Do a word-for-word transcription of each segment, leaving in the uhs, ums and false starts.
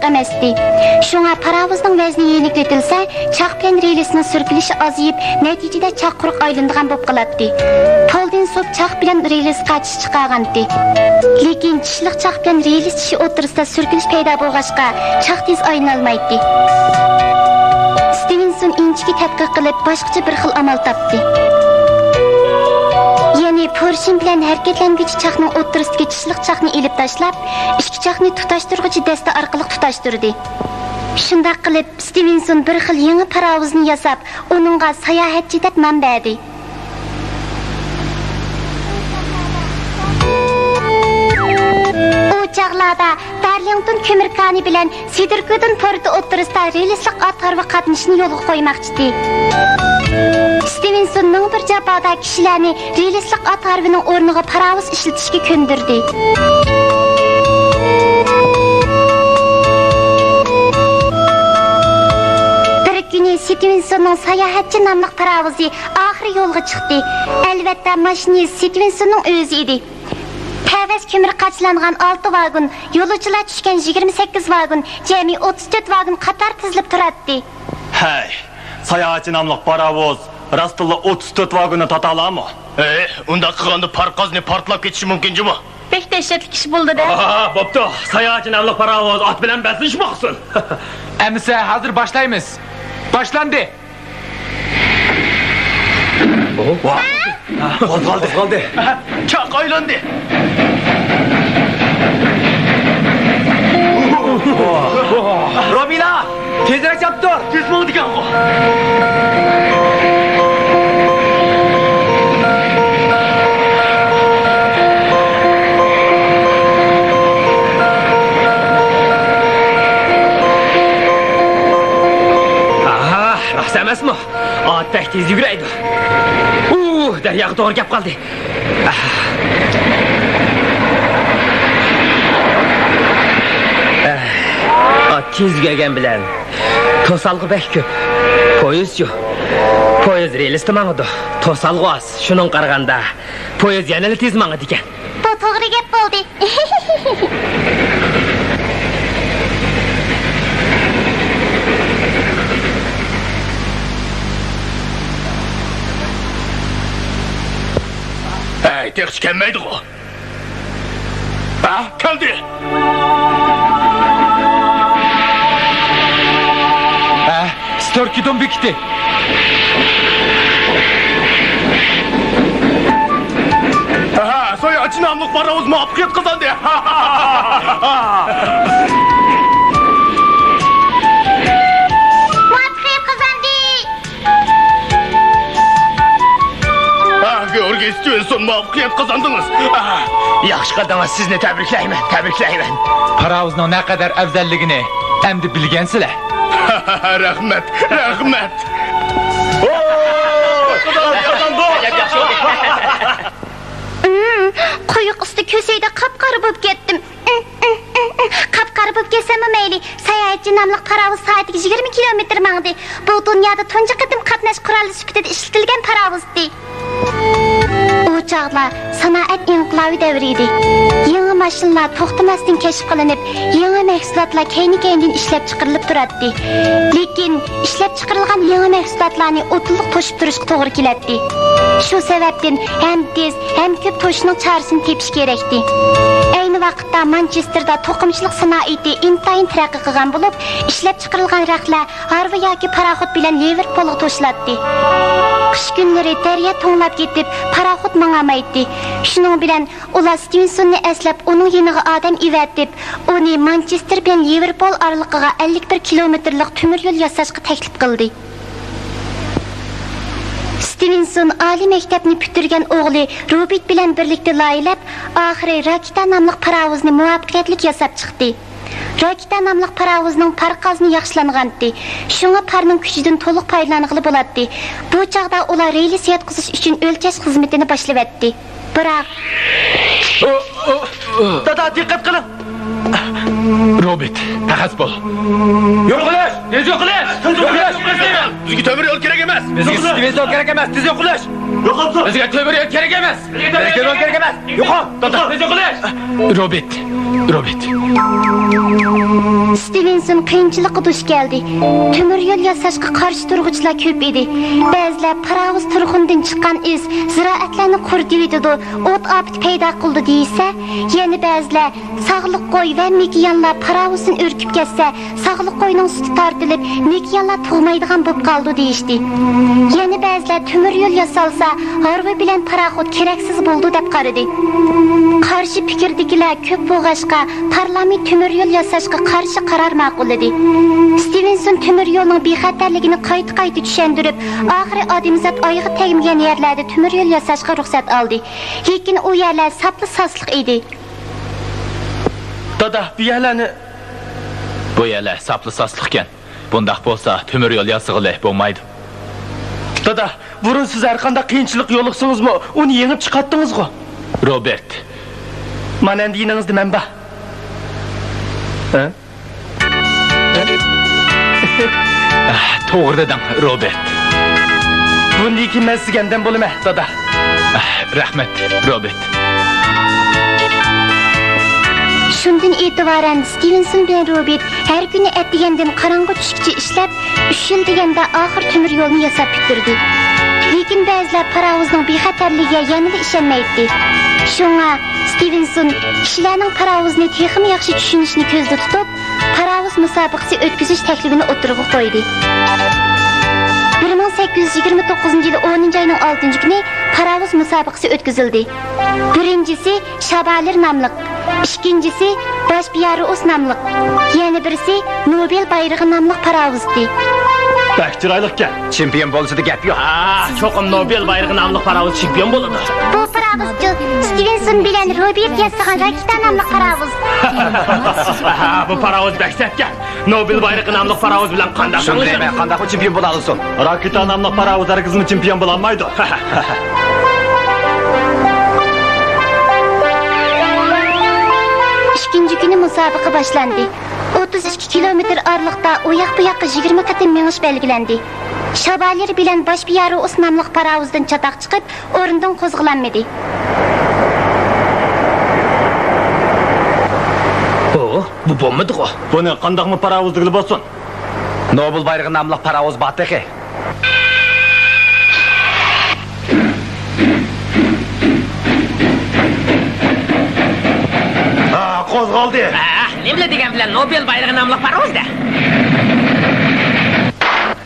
ئەمەستى. شۇڭا پاراۋۇزنىڭ ۋەزنى يېنىكلىتىلسە، چاق بىلەن رېلىسنىڭ سۈركىلىشى ئازىيىپ، نەتىجىدە چاق قۇرۇق ئايلىنىدىغان بولۇپ قالاتتى. تولدىن سوپ چاق بىلەن رېلىسقا چىش چىقارغانتى. لېكىن چىشلىق چاق بىلەن رېلىس چىشى ئوتتۇرىسىدا سۈركىلىش پەيدا بولغاچقا، چاق تېز ئايلىنالمايتتى. ستېۋېنسون ئىنچىكە تەتقىق قىلىپ، باشقىچە بىر خىل ئامال تاپتى. يەنى پورشىن بىلەن ھەرىكەتلەنگۈچى چاقنىڭ ئوتتۇرىسىدىكى چىشلىق چاقنى ئېلىپ تاشلاپ، ئىككى چاقنى تۇتاشتۇرغۇچى دەستە ئارقىلىق تۇتاشتۇردى. شۇنداق قىلىپ، ستېۋېنسون بىر خىل يېڭى پاراۋۇزنى ياساپ، ئۇنىڭغا ساياھەتچى دەپ نام بەردى. ئۇ چاغلاردا دارلىڭتون كۆمۈر كانى بىلەن سىدركودون پورتى ئوتتۇرىسىدا رېلىسلىق ئات ھارۋا قاتنىشىنى يولغا قويماقچىدى. ستېۋېنسون مىڭ بىر جاپادا كىشىلەرنى رېلىسلىق ئات ھارۋىنىڭ ئورنىغا پاراۋۇز ئىشلىتىشكە كۆندۈردى. بىر كۈنى ستېۋېنسوننىڭ ساياھەتچى ناملىق پاراۋۇزى ئاخىرى يولغا چىقتى. ئەلۋەتتە، ماشىنىست ستېۋېنسوننىڭ ئۆزى ئىدى. تەۋەس كۆمۈر قاچىلانغان ئالتە ۋاگون، يولۇچىلار چۈشكەن يىگىرمە سەككىز ۋاگون، جەمئىي ئوتتۇز تۆت ۋاگون قاتار تىزىلىپ تۇراتتى. ھەي، ساياھەتچى ناملىق پاراۋۇز راستتىنلا ئوتتۇز تۆت ۋاگوننى تارتالامۇ؟ ھەي، ئۇنداق قىلغاندا پارقازنى پارتلاپ كېتىشى مۇمكىن جۇمۇ. بەك دەھشەتلىك ئىش بولدى-دە. ئاھا، بوپتۇ. ساياھەتچى ناملىق پاراۋۇز ئات بىلەن بەسلىشىپ باقسۇن. ئەمىسە ھازىر باشلايمىز. باشلاندى. قوزغالدى. قوزغالدى. چاق ئايلاندى. رومىلا، تېزرەك چاپتۇر. تېز ماڭىدىكەنغۇ. ئاھا، راست ئەمەسمۇ؟ ئات بەك تېز يۈگۈرەيدۇ. ئۇ، دەرياغا توغرا كەپ قالدى. ئات تېز يۈگۈرگەن بىلەن توسالغۇ بەك كۆپ. پويىزچۇ؟ پويىز رېلىستا ماڭىدۇ. توسالغۇ ئاز. شۇنىڭغا قارىغاندا، پويىز يەنىلا تېز ماڭىدىكەن. بۇ توغرا گەپ بولدى. ھەي، تېخىچە كەلمەيدىغۇ؟ ھە، كەلدى. ھە، ستوركىدون بېكىتى. ھە، ساياھەتچى ناملىق پاراۋۇز مۇۋەپپەقىيەت قازاندى. مۇۋەپپەقىيەت قازاندى. ئاھ، گېئورگىي ستېۋېنسون، مۇۋەپپەقىيەت قازاندىڭىز. ئاھ. ياخشى قىلدىڭىز، سىزنى تەبرىكلەيمەن، تەبرىكلەيمەن. پاراۋۇزنىڭ نەقەدەر ئەۋزەللىكىنى ئەمدى بىلگەنسىلەر. رەھمەت، رەھمەت. ئۇم، قويۇق ئىستا كۆسەيدە قاپقارا بولۇپ كەتتىم. قاپقارا بولۇپ كەتسەممۇ مەيلى، ساياھەتچى ناملىق پاراۋۇز سائىتىگە يىگىرمە كىلومېتىر ماڭدى. بۇ دۇنيادا تۇنجى قېتىم قاتناش قورالى سۈپىتىدە ئىشلىتىلگەن پاراۋۇزدى. ئۇ چاغلار سانائەت ئىنقىلابى دەۋرى ئىدى. يېڭى ماشىنىلار توختىماستىن كەشىپ قىلىنىپ، يېڭى مەھسۇلاتلار كەينى-كەينىدىن ئىشلەپ چىقىرىلىپ تۇراتتى. لېكىن ئىشلەپ چىقىرىلغان يېڭى مەھسۇلاتلارنى ئۇدۇللۇق توشۇپ تۇرۇشقا توغرا كېلەتتى. شۇ سەۋەبتىن ھەم تېز، ھەم كۆپ توشۇشنىڭ چارىسىنى تېپىش كېرەكتى. ئەينى ۋاقىتتا مانچېستېردا توقۇمىچىلىق سانائىتى ئىنتايىن تەرەققىي قىلغان بولۇپ، ئىشلەپ چىقىرىلغان رەختلەر ھارۋا ياكى پاراخوت بىلەن لىۋېرپولغا توشۇلاتتى. قىش كۈنلىرى دەريا توڭلاپ كېتىپ، پاراخوت ماڭالمايتتى. شۇنىڭ بىلەن ئۇلار ستېۋېنسوننى ئەسلەپ، ئۇنىڭ يېنىغا ئادەم ئەۋەتىپ، ئۇنى مانچېستېر بىلەن لىۋېرپول ئارىلىقىغا ئەللىك بىر كىلومېتىرلىق تۆمۈر يول ياساشقا تەكلىپ قىلدى. ستېۋېنسون ئالىي مەكتەپنى پۈتتۈرگەن ئوغلى روبېرت بىلەن بىرلىكتە لايىھەلەپ، ئاخىرى راكېتا ناملىق پاراۋۇزنى مۇۋەپپەقىيەتلىك ياساپ چىقتى. راكېتا ناملىق پاراۋۇزنىڭ پار قازىنى ياخشىلانغانتى، شۇڭا پارنىڭ كۈچىدىن تولۇق پايدىلانغىلى بولاتتى. بۇ چاغدا ئۇلار رېلىس ياتقۇزۇش ئۈچۈن ئۆلچەش خىزمىتىنى باشلىۋەتتى. بىراق، دادا، دىققەت قىلىڭ! روبېرت، پەخەس بول. يوقىلىش! تېز يوقىلىش! تېز يوقىلىش! بىزگە تۆمۈر يول كېرەك ئەمەس! بىزگە ستېۋېنسون كېرەك ئەمەس! تېز يوقىلىش! يوقاپ تۇر! بىزگە تۆمۈر يول كېرەك ئەمەس! بىزگە تۆمۈر يول كېرەك ئەمەس! يوقال! توختا! تېز يوقىلىش! روبېرت! روبېرت! ستېۋېنسون قىيىنچىلىققا دۇچ كەلدى. تۆمۈر يول ياساشقا قارشى تۇرغۇچىلار كۆپ ئىدى. بەزىلەر پاراۋۇز تۇرخۇنىدىن چىققان ئىس زىرائەتلەرنى قۇرۇتۇۋېتىدۇ، ئوت ئاپىتى پەيدا قىلىدۇ دېيىشسە، يەنە بەزىلەر ساغلىق قوي ۋە مېكىيانلار پاراۋۇزدىن ئۈركۈپ كەتسە، ساغلىق قوينىڭ سۈتى تارتىلىپ، مېكىيانلار تۇغمايدىغان بولۇپ قالىدۇ دېيىشتى. يەنە بەزىلەر تۆمۈر يول ياسالسا، ھارۋا بىلەن پاراخوت كېرەكسىز بولىدۇ دەپ قارىدى. قارشى پىكىردىكىلەر كۆپ بولغاچقا، پارلامېنت تۆمۈر يول ياساشقا قارشى قارار ماقۇللىدى. ستېۋېنسون تۆمۈر يولنىڭ بىخەتەرلىكىنى قايتا-قايتا چۈشەندۈرۈپ، ئاخىرى ئادەمزات ئايىغى تەگمىگەن يەرلەردە تۆمۈر يول ياساشقا رۇخسەت ئالدى. لېكىن ئۇ يەرلەر ساپلا ساسلىق ئىدى. دادا، بۇ يەرلەرنى. بۇ يەرلەر ساپلا ساسلىقكەن. بۇنداق بولسا، تۆمۈر يول ياسىغىلى بولمايدۇ. دادا، بۇرۇن سىز ھەر قانداق قىيىنچىلىق يولۇقسىڭىزمۇ، ئۇنى يېڭىپ چىقاتتىڭىزغۇ؟ روبېرت. مانا ئەمدى يېنىڭىزدا مەن بار. ھە؟ توغرا دېدىڭ، روبېرت. بۇندىن كېيىن مەن سىزگە ھەمدەم بولىمەن، دادا. رەھمەت، روبېرت. شۇندىن ئېتىبارەن ستېۋېنسون بىلەن روبېرت ھەر كۈنى ئەتىگەندىن قاراڭغۇ چۈشكىچە ئىشلەپ، ئۈچ يىل دېگەندە ئاخىر تۆمۈر يولنى ياساپ پۈتتۈردى. لېكىن بەزىلەر پاراۋۇزنىڭ بىخەتەرلىكىگە يەنىلا ئىشەنمەيتتى. شۇڭا ستېۋېنسون كىشىلەرنىڭ پاراۋۇزنى تېخىمۇ ياخشى چۈشىنىشىنى كۆزدە تۇتۇپ، پاراۋۇز مۇسابىقىسى ئۆتكۈزۈش تەكلىپىنى ئوتتۇرىغا قويدى. بىر مىڭ سەككىز يۈز يىگىرمە توققۇزىنچى يىلى ئونىنچى ئاينىڭ ئالتىنچى كۈنى پاراۋۇز مۇسابىقىسى ئۆتكۈزۈلدى. بىرىنچىسى شابالېر ناملىق، ئىككىنچىسى باش بىيارۇئۇس ناملىق، يەنە بىرسى نوبېل بايرىقى ناملىق پاراۋۇزدى. بەك چىرايلىقكەن. چېمپىيون بولسىدا گەپ يوق. ھا، چوقۇم نوبېل بايرىقى ناملىق پاراۋۇز چېمپىيون بولىدۇ. بۇ پاراۋۇزچۇ ستېۋېنسون بىلەن روبېرت ياسىغان راكېتا ناملىق پاراۋۇز. ھا، بۇ پاراۋۇز بەك سەتكەن. نوبېل بايرىقى ناملىق پاراۋۇز بىلەن قانداق شۇنى دەيمەن، قانداقمۇ چېمپىيون بولالىسۇن؟ راكېتا ناملىق پاراۋۇز ھەرگىزمۇ چېمپىيون بولالمايدۇ. ئىككىنچى كۈنى مۇسابىقە باشلاندى. ئوتتۇز ئىككى كىلومېتىر ئارىلىقتا ئۇ ياق بۇ ياققا يىگىرمە قېتىم مېڭىش بەلگىلەندى. شابالېر بىلەن باش بىيارۇئۇس ناملىق پاراۋۇزدىن چاتاق چىقىپ، ئورنىدىن قوزغىلالمىدى. ئۇ، بۇ بولمىدىغۇ؟ بۇنى قانداقمۇ پاراۋۇز دېگىلى بولسۇن؟ نوبېل بايرىقى ناملىق پاراۋۇز بار تېخى. ھا، قوزغالدى. ھە، نېمىلا دېگەن بىلەن نوبېل بايرىقى ناملىق پاراۋۇز دە.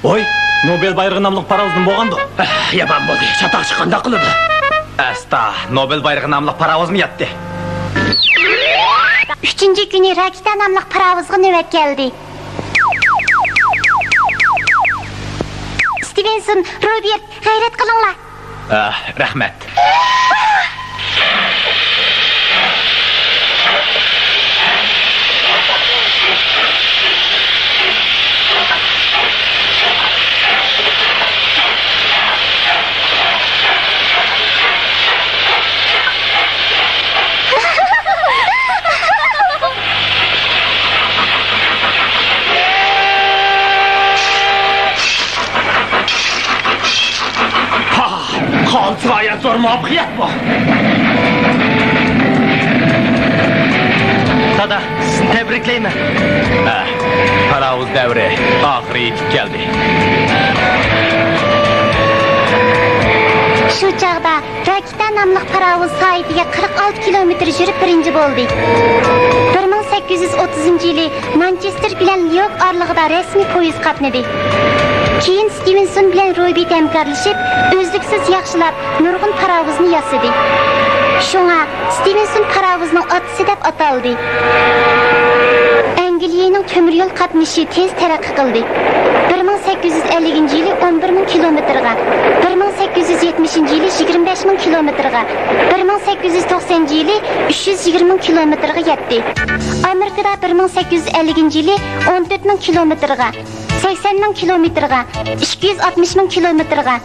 ۋوي، نوبېل بايرىقى ناملىق پاراۋۇز نېمە بولغاندۇ؟ ئەھ، يامان بولدى. چاتاقچى قانداق قىلىدۇ؟ ئەستا، نوبېل بايرىقى ناملىق پاراۋۇزمۇ ياتتى. ئۈچىنچى كۈنى راكېتا ناملىق پاراۋۇزغا نۆۋەت كەلدى. ستېۋېنسون، روبېرت، غەيرەت قىلىڭلار. ئاھ، رەھمەت. ھا، غايەت زور مۇۋەپپەقىيەت بۇ. دادا، سىزنى تەبرىكلەيمەن. ھە، پاراۋۇز دەۋرى ئاخىرى يېتىپ كەلدى. شۇ چاغدا راكېتا ناملىق پاراۋۇز سائىتىگە قىرىق ئالتە كىلومېتىر يۈرۈپ بىرىنچى بولدى. بىر مىڭ سەككىز يۈز ئوتتۇزىنچى يىلى مانچېستېر بىلەن ليوك ئارىلىقىدا رەسمىي پويىز قاتنىدى. كېيىن ستېۋېنسون بىلەن روبېرت ھەمكارلىشىپ، ئۈزلۈكسىز ياخشىلاپ، نۇرغۇن پاراۋۇزنى ياسىدى. شۇڭا ستېۋېنسون پاراۋۇزنىڭ ئاتىسى دەپ ئاتالدى. ئەنگلىيەنىڭ تۆمۈر يول قاتنىشى تېز تەرەققىي قىلدى. بىر مىڭ سەككىز يۈز ئەللىكىنچى يىلى ئون بىر مىڭ كىلومېتىرغا، بىر مىڭ سەككىز يۈز يەتمىشىنچى يىلى يىگىرمە بەش مىڭ كىلومېتىرغا، بىر مىڭ سەككىز يۈز توقسەنىنچى يىلى ئۈچ يۈز يىگىرمە مىڭ كىلومېتىرغا يەتتى. ئامېرىكىدا بىر مىڭ سەككىز يۈز ئەللىكىنچى يىلى ئون تۆت مىڭ كىلومېتىرغا، سەكسەن مىڭ كىلومېتىرغا، ئىككى يۈز ئاتمىش مىڭ كىلومېتىرغا،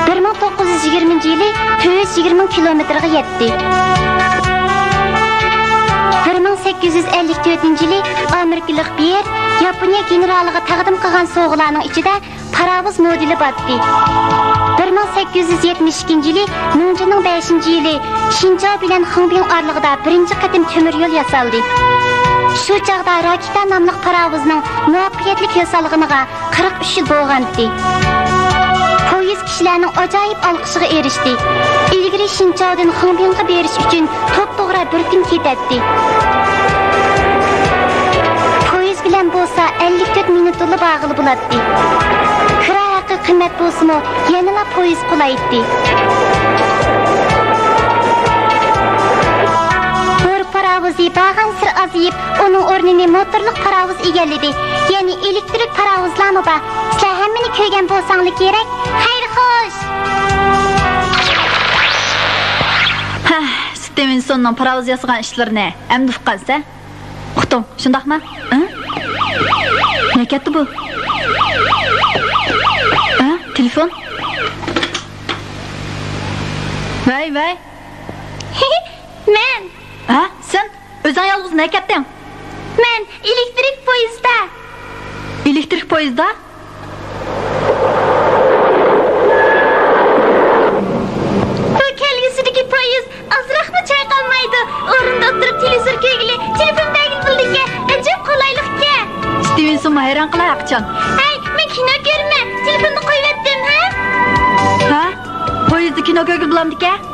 بىر مىڭ توققۇز يۈز يىگىرمىنچى يىلى تۆت يۈز يىگىرمە مىڭ كىلومېتىرغا يەتتى. بىر مىڭ سەككىز يۈز ئەللىك تۆتىنچى يىلى ئامېرىكىلىق بيېر ياپونىيە گېنېرالىغا تەقدىم قىلغان سوۋغىلارنىڭ ئىچىدە پاراۋۇز مودېلى بار ئىدى. بىر مىڭ سەككىز يۈز يەتمىش ئىككىنچى يىلى، مىڭجىنىڭ بەشىنچى يىلى، شىنجاۋ بىلەن خېڭبىڭ ئارىلىقىدا بىرىنچى قېتىم تۆمۈر يول ياسالدى. شۇ چاغدا راكېتا ناملىق پاراۋۇزنىڭ مۇۋەپپەقىيەتلىك ياسالغىنىغا قىرىق ئۈچ يىل بولغانىدى. پويىز كىشىلەرنىڭ ئاجايىپ ئالقىشىغا ئېرىشتى. ئىلگىرى شىنچاۋدىن خېڭبىڭغا بېرىش ئۈچۈن توپتوغرا بىر كۈن كېتەتتى. پويىز بىلەن بولسا ئەللىك تۆت مىنۇتتىلا بارغىلى بولاتتى. كىرا ھەققى قىممەت بولسىمۇ، يەنىلا پويىز قولايتتى. بور پاراۋۇزى بارغانسېرى ئازىيىپ، ئۇنىڭ ئورنىنى موتورلۇق پاراۋۇز ئىگىلىدى. يەنى ئېلېكتىرىك پاراۋۇزلارمۇ بار. سىلەر ھەممىنى كۆرگەن بولساڭلار كېرەك. خەير خوش! ھە، ستېۋېنسوننىڭ پاراۋۇز ياسىغان ئىشلىرىنى ئەمدى ئۇققانسەن؟ ئۇقتۇڭ، شۇنداقمۇ؟ ھە؟ نەگە كەتتى بۇ؟ ھە؟ تېلېفون؟ ۋەي، ۋەي! مەن! ھە؟ سەن؟ ئۆزۈڭ يالغۇز نەگە كەتتىڭ؟ مەن ئېلېكتىرىك پويىزدا. ئېلېكتىرىك پويىزدا؟ بۇ كەلگۈسىدىكى پويىز ئازراقمۇ چايقالمايدۇ. ئورنىدا ئولتۇرۇپ تېلېۋىزور كۆرگىلى، تېلېفون بەرگىلى بولىدىكەن. ئەجەب قولايلىقكەن. ستېۋېنسونمۇ ھەيران قالاياقچان. ھەي، مەن كىنو كۆرىمەن. تېلېفوننى قويۇۋەتتىم، ھە؟ ھە؟ پويىزدا كىنو كۆرگىلى بولامدىكەن؟